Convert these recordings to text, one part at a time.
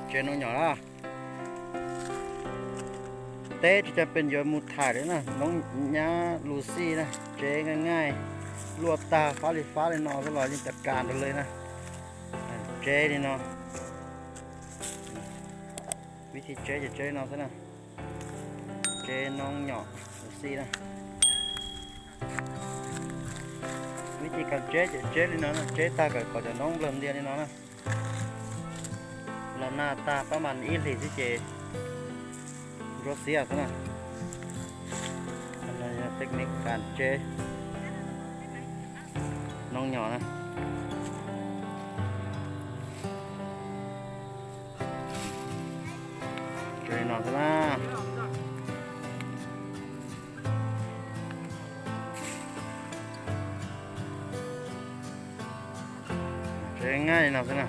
Tsev noob nyom na. Teb tsis cov pes yuav mus thaij li na, noob nyab Lucy na, tsev nqaij nqaij, luaj tag fab li fab li no xwb los yeej tas kas nrad li na. Tsev li no, vib thib tsev ces tsev li no xwb na. Tsev noob nyom Lucy na. Vib thib kas tsev ces tsev li no na, tsev tag kom cov noob nplawg ntias li no na. Los nag tag pab mas ib hlis xwb ces ntsuab xiab xwb na. Technique kas tsev noob nyom na. Tsev li no xwb na. Tsev nqaij li no xwb na.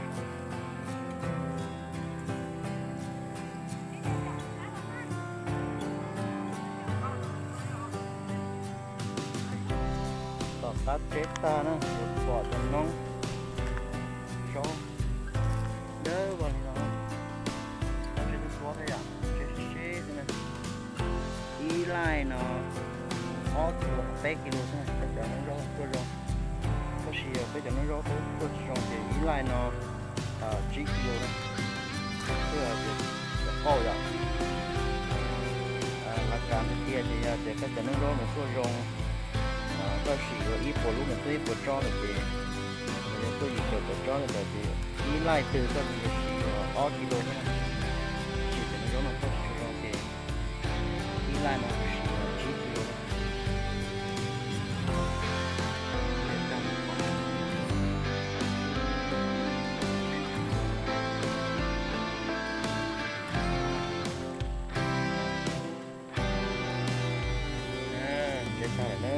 Tom qab tsev tag na, yuav pom cov noob zaub dawb vog li no. Tsev tub tuab thiab yom, tsev sib sib xwb na. Ib laij no ob kis lus, peb kis lus xwb na, peb cov noob zaub tuaj zoo. Tab sis yog peb cov noob zaub tuaj tsis zoo ces ib laij no tau tsib kis lus na. Twb yog tias cov qauj yom, lav kas tiag tiag ces yog tias koj cov noob zaub nws tuaj zoo, koj sim yuav ib puas lub nws tuaj ib puas tsob lawm ces, nws yog tuaj yim caum tawm tsob li ntawd ces ib laij twg koj yuav sim ob kis lus xwb na. Tab sis cov noob zaub no tuaj tsis zoo ces ib laij no sim tsib kis lus. Tsev tag lawm na.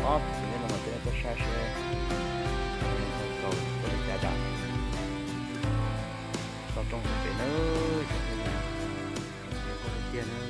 Ob txiv no mas cov no tuaj saib seb tau tuaj li cas dam. Tau rooj pem na, cov phooj ywg, cov phooj ywg tiag na.